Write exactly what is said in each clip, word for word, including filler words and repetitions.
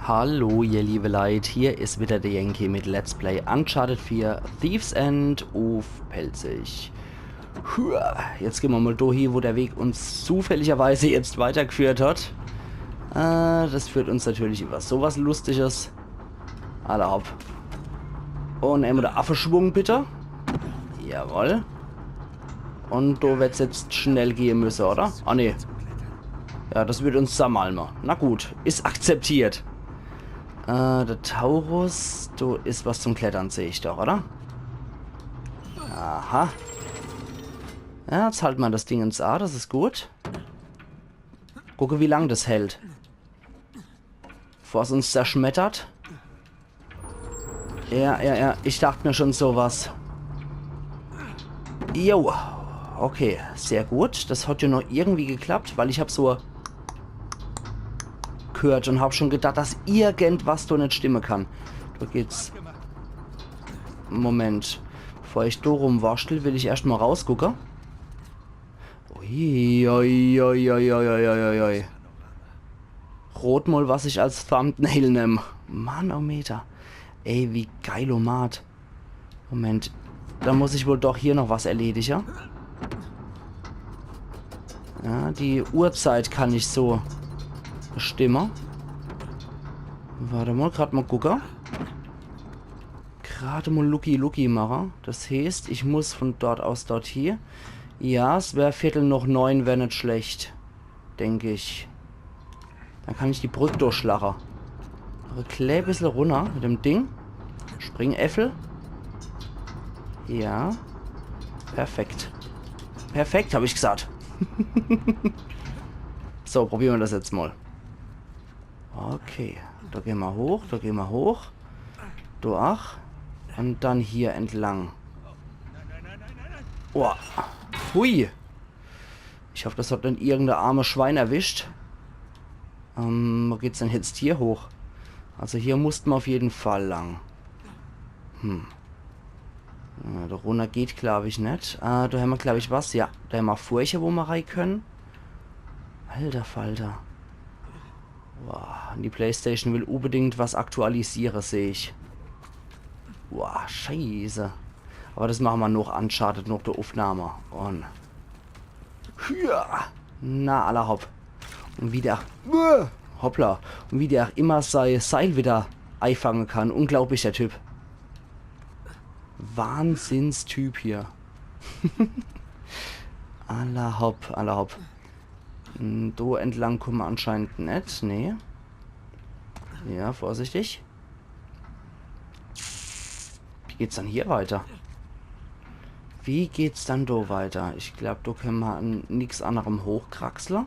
Hallo, ihr liebe Leit, hier is wieder der Yankee mit Let's Play Uncharted vier, Thief's End uff Pälzisch. Hua, jetzt gehn mer mal do hie, wo der Weg uns zufälligerweise jetzt weitergeführt hat. Äh, das führt uns natürlich über sowas Lustiges. Alla hopp. Und einmal der Affeschwung, bitte. Jawohl. Und do wird's jetzt schnell gehen müssen, oder? Ah, nee. Ja, das wird uns zermalmen. Na gut, is akzeptiert. Äh, der Taurus, do is was zum Klettern, seh ich doch, oder? Aha. Ja, jetzt halt mal das Ding ins A, das is gut. Gucke, wie lang das hält. Bevor es uns zerschmettert. Ja, ja, ja, ich dacht mir schon sowas. Jo, okay, sehr gut. Das hat ja noch irgendwie geklappt, weil ich hab so gehört und hab schon gedacht, dass irgendwas do net stimme kann. Do geht's. Moment. Bevor ich do rumwaschtel, will ich erscht mal rausgucke. Ui, ui, ui. Rot mal, was ich als Thumbnail nemm. Manometer. Ey, wie geilomat. Moment. Da muss ich wohl doch hier noch was erledige. Ja, die Uhrzeit kann ich so bestimme. Warte mal, grad mal gucke. Grad mal Lucky Lucky mache. Das heeßt, ich muss von dort aus dort hie. Ja, es wär Viertel noch neun, wär net schlecht. Denk ich. Dann kann ich die Brück durchschlache. Noch e klä bissel runner mit dem Ding. Springäffel. Ja. Perfekt. Perfekt, hab ich gesagt. So, probiere mer das jetzt mal. Okay, do gehn mer hoch, do gehn mer hoch. Do ach. Und dann hier entlang. Boah. Hui. Ich hoff, das hat net irgendein armes Schwein erwischt. Ähm, wo geht's denn jetzt hier hoch? Also hier musste mer auf jeden Fall lang. Hm. Ja, do runner geht, glaub ich, net. Äh, do hämmer, glaub ich, was. Ja, do hämmer Furche, wo mer rei können. Alter Falter. Boah, und die Playstation will unbedingt was aktualisiere, seh ich. Boah, scheiße. Aber das mache mer noch Uncharted, noch der Aufnahme. Und hüa. Na, alla hopp. Und wie der, hoppla. Und wie der auch immer sei Seil wieder eifange kann. Unglaublich, der Typ. Wahnsinnstyp hier. Alla hopp, alla hopp. Hm, do entlang komme mer anscheinend net, nee. Ja, vorsichtig. Wie geht's dann hier weiter? Wie geht's dann do weiter? Ich glaub, do können mer an nix anderem hochkraxle.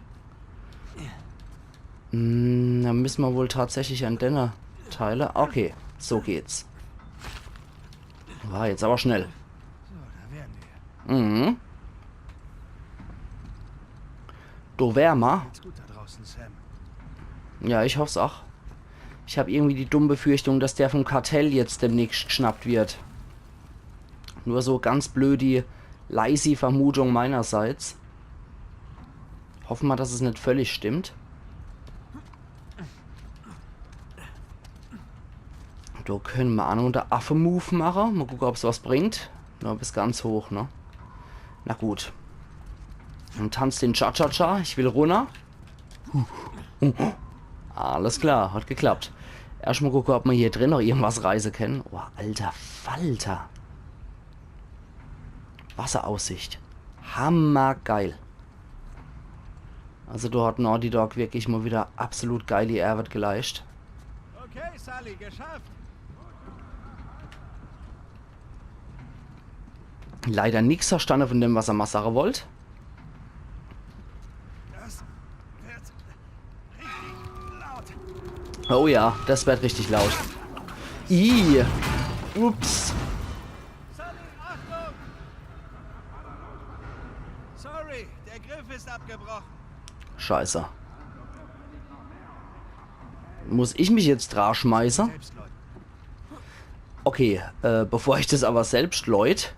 Hm, da müssen mer wohl tatsächlich an denne Teile. Okay, so geht's. War jetzt aber schnell. So, da wären wir. Mhm. Do wär mer. Geht's gut da draußen, Sam? Ja, ich hoff's auch. Ich hab irgendwie die dumme Befürchtung, dass der vom Kartell jetzt demnächst geschnappt wird. Nur so ganz blöd die leise Vermutung meinerseits. Hoffe mer, dass es net völlig stimmt. Do können mer auch noch de Affe-Move mache. Mal gucke, ob's was bringt. Nur bis ganz hoch, ne? Na gut. Dann tanzt den Cha-Cha-Cha. Ich will runner. Alles klar, hat geklappt. Erstmal gucke, ob mer hier drin noch irgendwas reiße können. Oh, alter Falter. Wasseraussicht. Hammergeil. Also do hat Naughty Dog wirklich mal wieder absolut geile Arbeit geleischt. Okay, Sully, geschafft. Leider nix verstande von dem, was er mal sagen wollt. Das wird richtig laut. Oh ja, das wird richtig laut. Ih. Ups. Sully, Achtung! Sorry, der Griff ist abgebrochen. Scheiße. Muss ich mich jetzt dra schmeiße? Selbst, Leute. Okay, äh, bevor ich das aber selbst läut,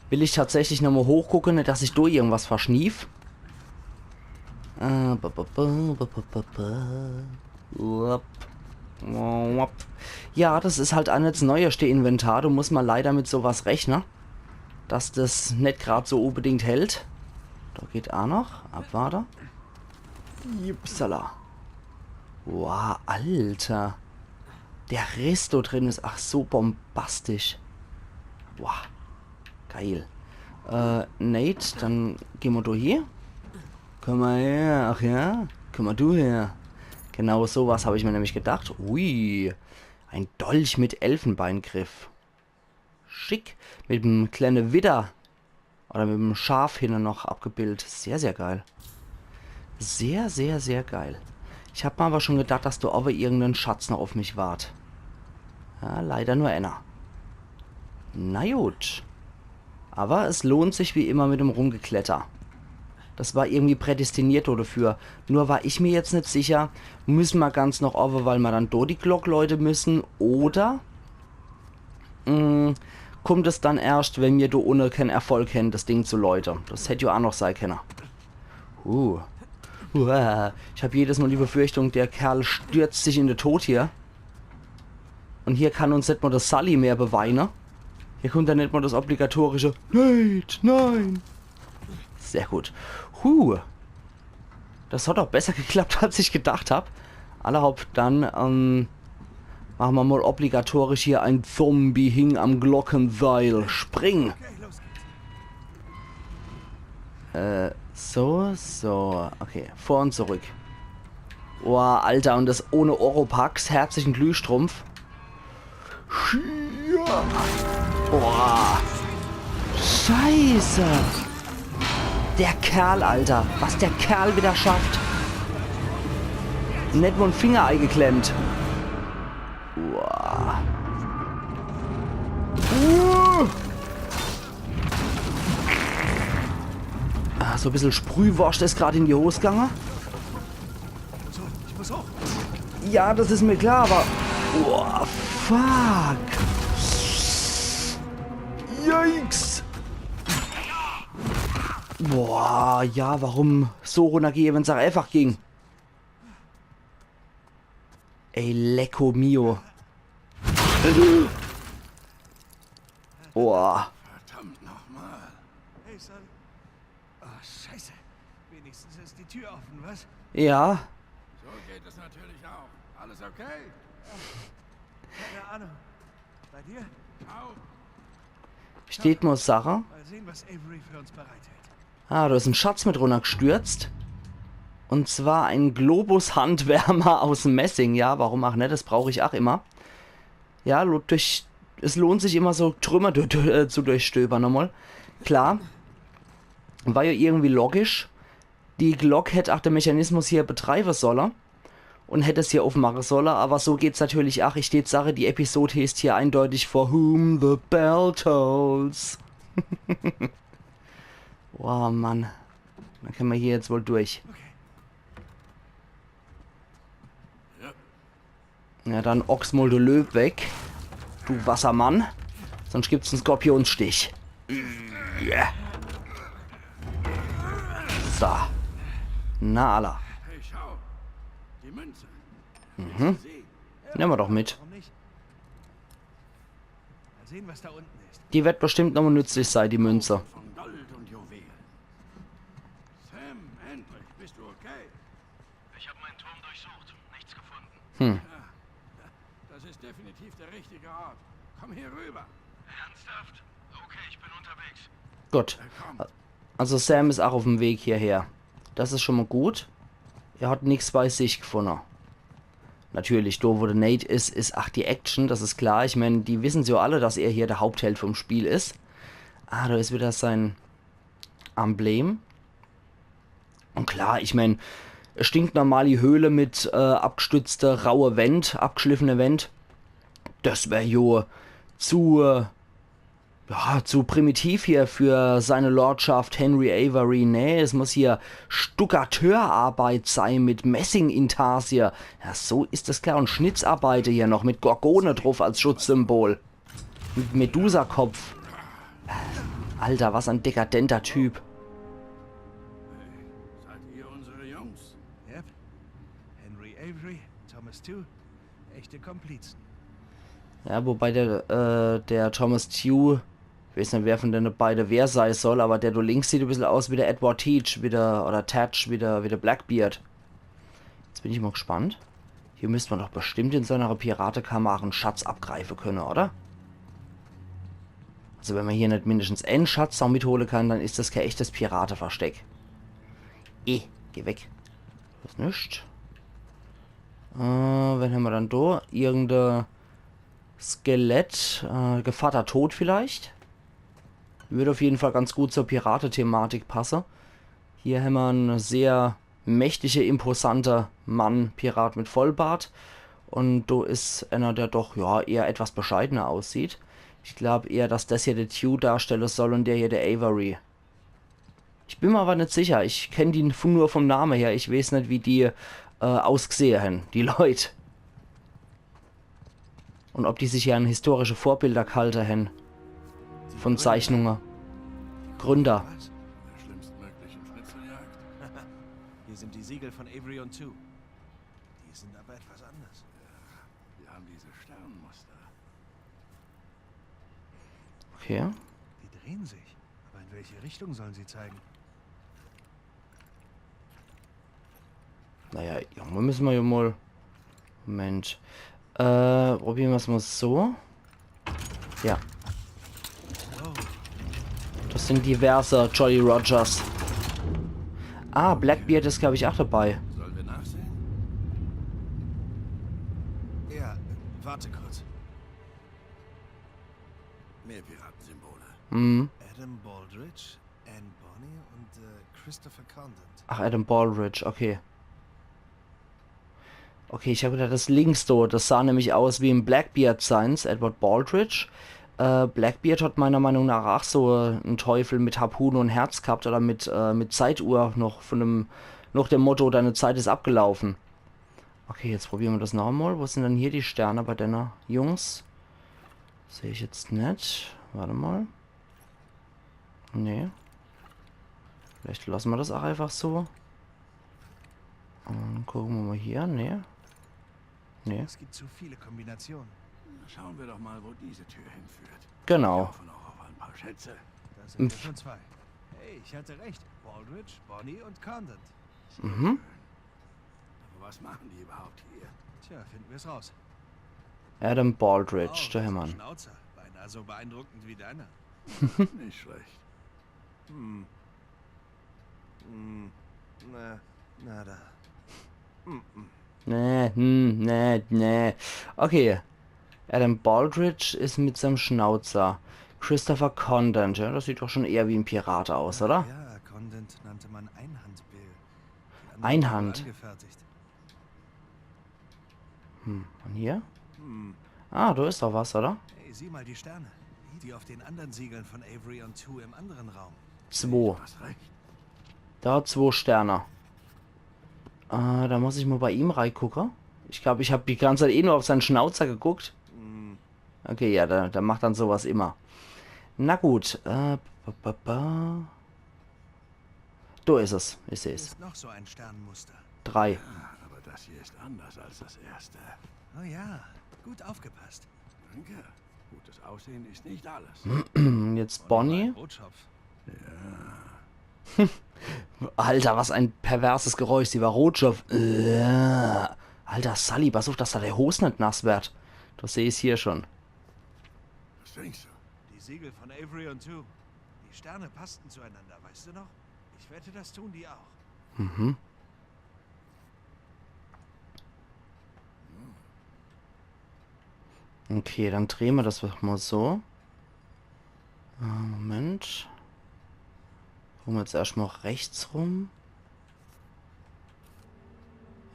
will ich tatsächlich nochmal hochgucke, net, dass ich do irgendwas verschnief. Äh, ba, ba, ba. Uap. Ja, das is halt aa net s neueste Inventar. Do muss ma leider mit so was rechne, dass das net grad so unbedingt hält. Do geht aa noch. Abwarte. Upsala. Wow, Alter. Der Riss do drin is ach so bombastisch. Wow. Geil. Äh, Nate, dann geh ma do hie. Komm ma her, ach ja? Komm ma du her. Genau so was hab ich mir nämlich gedacht. Ui, ein Dolch mit Elfenbeingriff. Schick. Mit em kleine Widder. Oder mit em Schaf hinne noch abgebildet. Sehr, sehr geil. Sehr, sehr, sehr geil. Ich hab mir awwer schon gedacht, dass do owwe irgend en Schatz noch uff mich wart. Ja, leider nur enner. Na gut. Awwer es lohnt sich wie immer mit dem Rumgekletter. Das war irgendwie prädestiniert do dafür. Nur war ich mir jetzt net sicher, müsse ma ganz noch owwe, weil ma dann do die Glock läute müsse, oder, mm, kummt es dann erscht, wenn mir do unne kän Erfolg hänn, das Ding zu läute? Das hätt jo aa noch sei kenne. Uh. Uah. Ich hab jedes Mal die Befürchtung, der Kerl stürzt sich in de Tod hier. Un hier kann uns net mal das Sully mehr beweine. Hier kummt dann net mal das obligatorische Nate, nein. Sehr gut. Huh. Das hat ach besser geklappt, als ich gedacht hab. Alla hopp, dann, ähm, mache ma mal obligatorisch hier ein Zombie hing am Glockenseil. Spring! Äh, so, so. Okay, vor und zurück. Boah, Alter, und das ohne Oropax. Herzlichen Glühstrumpf. Boah. Scheiße. Der Kerl, Alter. Was der Kerl wieder schafft. Net mal en Finger eigeklemmt. Boah. Uh. Ah, so e bissel Sprühworscht is grad in die Hos gange. So, ich muss hoch. Ja, das is mir klar, awwer... Boah, fuck. Yikes. Boah, ja, warum so runnergehe, wenn's ach einfach ging? Ey, lecko mio. Boah. Verdammt nochmal. Hey, Sully. Oh, Scheiße. Wenigstens ist die Tür offen, was? Ja. So geht es natürlich auch. Alles okay? Keine Ahnung. Bei dir? Au. Steht nur Sache. Mal sehen, was Avery für uns bereithält. Ah, do is en Schatz mit runnergestürzt. Und zwar ein Globus-Handwärmer aus Messing. Ja, warum ach net? Das brauch ich ach immer. Ja, lo-, durch, es lohnt sich immer so Trümmer du-, du-, äh, zu durchstöbern nochmal. Klar. War ja irgendwie logisch. Die Glock hätt ach de Mechanismus hier betreibe solle. Und hätt es hier uffmache solle, awwer so geht's natürlich ach. Ich tät sache, die Episode heeßt hier eindeutig For Whom the Bell Tolls. Boah, Mann. Dann kenne ma hier jetzt wohl durch. Ja, dann ochs mol de Löw weg. Du Wassermann. Sonst gibt's en Skorpionsstich. Ja. So. Na, alla. Hey, schau. Die Münze. Mhm. Sieh. Nemme ma doch mit. Warum nicht? Mal sehen, was da unten ist. Die wird bestimmt nochmal nützlich sei, die Münze. Von Gold und Juwelen. Sam, endlich. Bist du okay? Ich hab meinen Turm durchsucht. Nichts gefunden. Hm. Das ist definitiv der richtige Ort. Komm hier rüber. Ernsthaft? Okay, ich bin unterwegs. Gut. Äh, komm. Also Sam is ach uff'm Weg hierher. Das is schon mal gut. Er hat nix bei sich gefunne. Natürlich, do wo de Nate is, is ach die Action, das is klar. Ich mein, die wissen's jo alle, dass er hier de Hauptheld vom Spiel is. Ah, do is wieder sein Emblem. Und klar, ich mein, e stinknormali Höhle mit, äh, abgestützte, raue Wänd, abgeschliffene Wänd. Das wär jo zu, äh, ja, zu primitiv hier für seine Lordschaft Henry Avery. Nee, es muss hier Stuckateurarbeit sei mit Messing-Intarsie. Ja, so is es klar. Und Schnitzarbeite hier noch mit Gorgone drauf als Schutzsymbol. Mit Medusa-Kopf. Alter, was ein dekadenter Typ. Seid ihr unsere Jungs? Yep. Henry Avery, Thomas Tew. Echte Komplizen. Ja, wobei der, äh, der Thomas Tew, ich weeß net, wer von denne beide wer sei soll, aber der do links sieht e bissel aus wie der Edward Teach, wie der, oder Tatch, wie der, wie der Blackbeard. Jetzt bin ich mal gespannt. Hier müsst ma doch bestimmt in so einer Piratekammer en Schatz abgreife könne, oder? Also wenn ma hier net mindestens en Schatz noch mithole kann, dann is das kee echtes Pirateversteck. Eh, geh weg. Das is nix. Äh, wen hämmer dann do? Irgende Skelett, äh, Gevatter Tod vielleicht? Würd auf jeden Fall ganz gut zur Pirate-Thematik passe. Hier hämmer en sehr mächtige, imposante Mann, Pirat mit Vollbart. Und do is einer, der doch, ja, eher etwas bescheidener aussieht. Ich glaub eher, dass das hier der Tew darstelle soll und der hier der Avery. Ich bin mir aber net sicher. Ich kenn die von, nur vom Name her. Ich weeß net, wie die, äh, ausgesehe hän, die Leut. Und ob die sich hier an historische Vorbilder gehalte hän. Von Zeichnunge. Gründer. Was? Der schlimmstmöglichen Schnitzeljagd? Hier sind die Siegel von Avery und Tew. Die sind aber etwas anders. Wir haben diese Sternmuster. Okay. Die drehen sich. Aber in welche Richtung sollen sie zeigen? Naja, irgendwo müsse ma ja mal. Moment. Äh, probiere ma's mal so. Ja. Das sind diverse Jolly Rogers. Ah, Blackbeard is, glaub ich, auch dabei. Sollen wir nachsehen? Ja, warte kurz. Mehr Piratensymbole. Mhm. Adam Baldridge, Anne Bonny und, äh, Christopher Condent. Ach, Adam Baldridge, okay. Okay, ich hab gedacht, das links do, das sah nämlich aus wie im Blackbeard seins, Edward Baldridge. Äh, Blackbeard hat meiner Meinung nach auch so, äh, en Teufel mit Harpune und Herz gehabt oder mit, äh, mit Zeituhr noch von dem, nach dem Motto, deine Zeit ist abgelaufen. Okay, jetzt probiere ma das noch mal. Wo sind denn hier die Sterne bei denne Jungs? Seh ich jetzt net. Warte mal. Nee. Vielleicht lasse ma das auch einfach so. Und gucke ma mal hier. Nee. Nee. Es gibt zu viele Kombinationen. Schauen wir doch mal, wo diese Tür hinführt. Genau. Wir hoffen auch auf ein paar Schätze. Da sind wir schon zwei. Hey, ich hatte recht. Baldridge, Bonny und Condent. Mhm. Aber was machen die überhaupt hier? Tja, finden wir's raus. Adam Baldridge, oh, der Hermann. Schnauzer. Beinahe so beeindruckend wie deiner. Nicht schlecht. Hm. Hm. Na, nada. Hm, hm. Nee, hm, nee, nee. Okay. Adam Baldridge is mit seinem Schnauzer. Christopher Condent, ja, das sieht doch schon eher wie en Pirat aus, oder? Ja, Condent nannte man Einhand-Bill. Die anderen Einhand. Wurden angefertigt. Hm, und hier? Hm. Ah, do is doch was, oder? Hey, sieh mal die Sterne. Die auf den anderen Siegeln von Avery und Tew im anderen Raum. Zwo. Du hast recht. Do zwo Sterne. Äh, da muss ich mal bei ihm reigucke. Ich glaub, ich hab die ganze Zeit eh nur auf seinen Schnauzer geguckt. Hm. Okay, ja, der, der macht dann sowas immer. Na gut, äh, ba, ba, ba. Do is es, ich seh's. Hier ist noch so ein Sternmuster. Drei. Ja, aber das hier ist anders als das erste. Oh ja, gut aufgepasst. Danke. Gutes Aussehen ist nicht alles. Jetzt Bonnie. Rotschopf. Ja. Alter, was ein perverses Geräusch, die war Rotschopf. Äh. Alter, Sully, pass auf, dass da die Hos net nass wird. Das seh ich hier schon. Was trinkst du? Die Siegel von Avery und Tew. Die Sterne passten zueinander, weißt du noch? Ich wette, das tun die auch. Mhm. Okay, dann drehe ma das doch mal so. Äh, Moment. Gucke ma jetzt erscht mal rechts rum.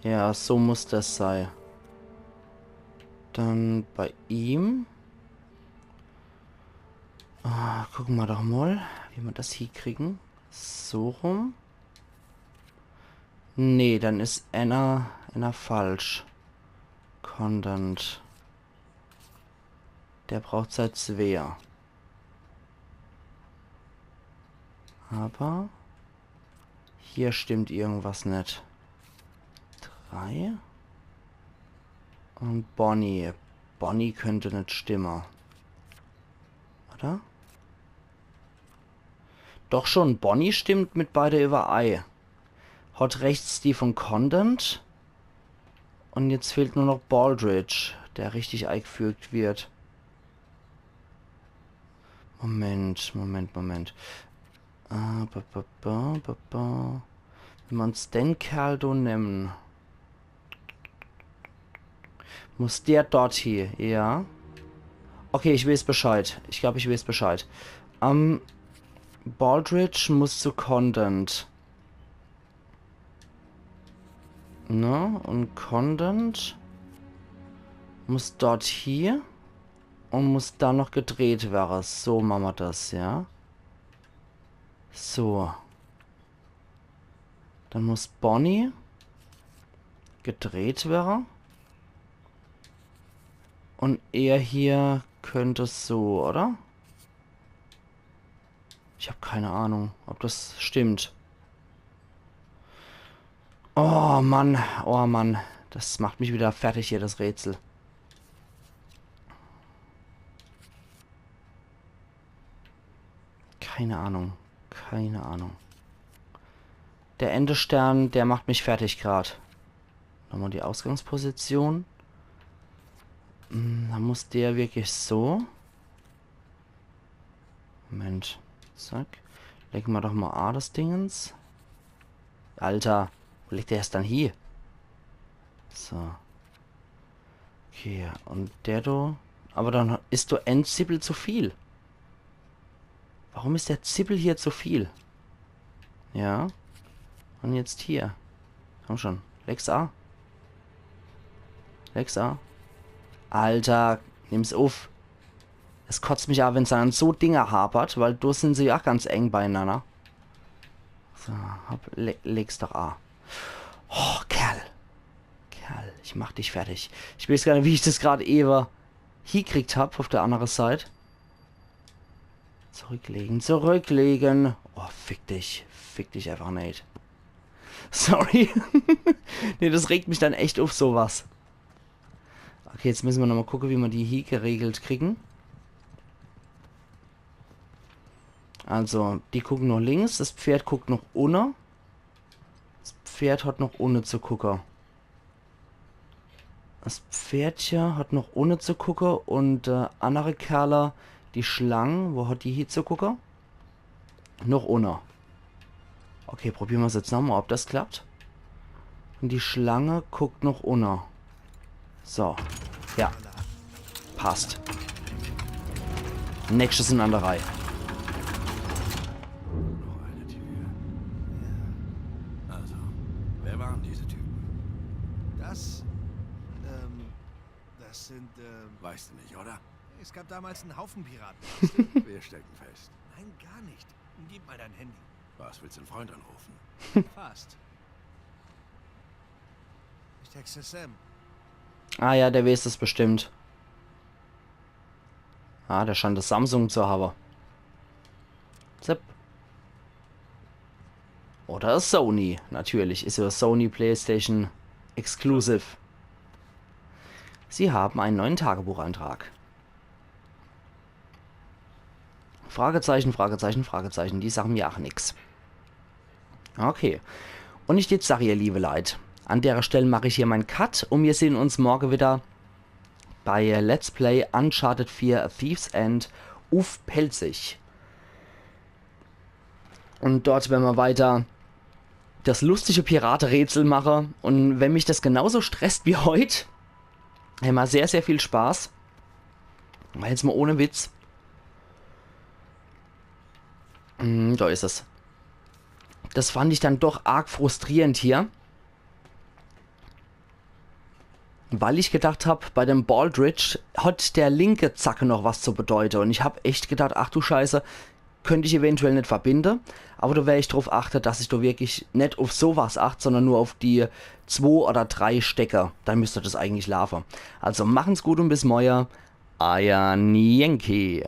Ja, so muss das sei. Dann bei ihm. Ah, gucke ma doch mal, wie ma das hiekriegen. So rum. Nee, dann is einer, einer falsch. Condent. Der braucht sei Zweier. Aber hier stimmt irgendwas net. Drei. Und Bonnie. Bonnie könnt net stimme. Oder? Doch schon, Bonnie stimmt mit beide iwwerei. Hat rechts die von Condent. Und jetzt fehlt nur noch Baldridge, der richtig eigfügt wird. Moment, Moment, Moment. Äh, ba, ba, ba, ba, ba. Wenn mer uns den Kerl do nehmen. Muss der dort hie, ja. Okay, ich weeß Bescheid. Ich glaub, ich weeß Bescheid. Ähm, Baldridge muss zu Condent. Ne? Und Condent muss dort hie und muss dann noch gedreht werre. So mache mer das, ja. So. Dann muss Bonnie gedreht werre. Und er hier könnt so, oder? Ich hab keine Ahnung, ob das stimmt. Oh Mann, oh Mann. Das macht mich wieder fertig hier, das Rätsel. Keine Ahnung. Keine Ahnung. Der Endestern, der macht mich fertig grad. Nochmal die Ausgangsposition. Hm, da muss der wirklich so. Moment. Zack. Lege mer doch mal A, das Dingens. Alter, wo legt der es dann hie? So. Okay, und der do. Aber dann is do en Zippel zu viel. Warum is der Zippel hier zu viel? Ja. Und jetzt hier. Komm schon. Legs A. Legs A. Alter, nimm's uff. Es kotzt mich a, wenn's dann an so Dinger hapert, weil do sin se ja ganz eng beinanner. So, hopp, le leg's doch a. Oh, Kerl. Kerl, ich mach dich fertig. Ich weeß gar net, wie ich das grad ewe hiekriegt hab auf der annere Seit. Zurücklegen, zurücklegen. Oh, fick dich. Fick dich einfach, Nate. Sorry. Nee, das regt mich dann echt uff, sowas. Okay, jetzt müsse mer nochmal gucke, wie mer die hier geregelt kriegen. Also, die gucken noch links, das Pferd guckt noch unne. Das Pferd hat noch unne zu gucke. Das Pferdche hat noch unne zu gucke und, äh, annere Kerle, die Schlang, wo hat die hier zu gucke? Noch unne. Okay, probiere mer's jetzt nochmal, ob das klappt. Und die Schlange guckt noch unne. So. Ja. Passt. Nächstes in an der Reihe. Noch eine Tür. Ja. Also, wer waren diese Typen? Das, ähm, das sind, ähm, weißt du nicht, oder? Es gab damals einen Haufen Piraten. Wir stecken fest. Nein, gar nicht. Gib mal dein Handy. Was, willst du einen Freund anrufen? Fast. Ich texte Sam. Ah ja, der weeß es bestimmt. Ah, der scheint das Samsung zu habe. Zip. Oder Sony. Natürlich is ja Sony PlayStation Exclusive. Sie haben einen neuen Tagebucheintrag. Fragezeichen, Fragezeichen, Fragezeichen. Die sagen mir ach nix. Okay. Und ich jetzt sag, ihr liebe Leit, an dere Stell mach ich hier mein Cut und wir sehen uns morge wieder bei Let's Play Uncharted vier Thief's End uff Pälzisch. Und dort werden wir weiter das lustige Piraterätsel mache. Und wenn mich das genauso stresst wie heut, hämmer sehr, sehr viel Spaß. Weil jetzt mal ohne Witz. Hm, da is es. Das fand ich dann doch arg frustrierend hier. Weil ich gedacht hab, bei dem Baldridge hat der linke Zacke noch was zu bedeute. Und ich hab echt gedacht, ach du Scheiße, könnt ich eventuell net verbinde. Aber da wer ich drauf achte, dass ich da wirklich net auf sowas acht, sondern nur auf die zwo oder drei Stecke. Dann müsst das eigentlich laafe. Also machen's gut und bis morge. Eier Yankee.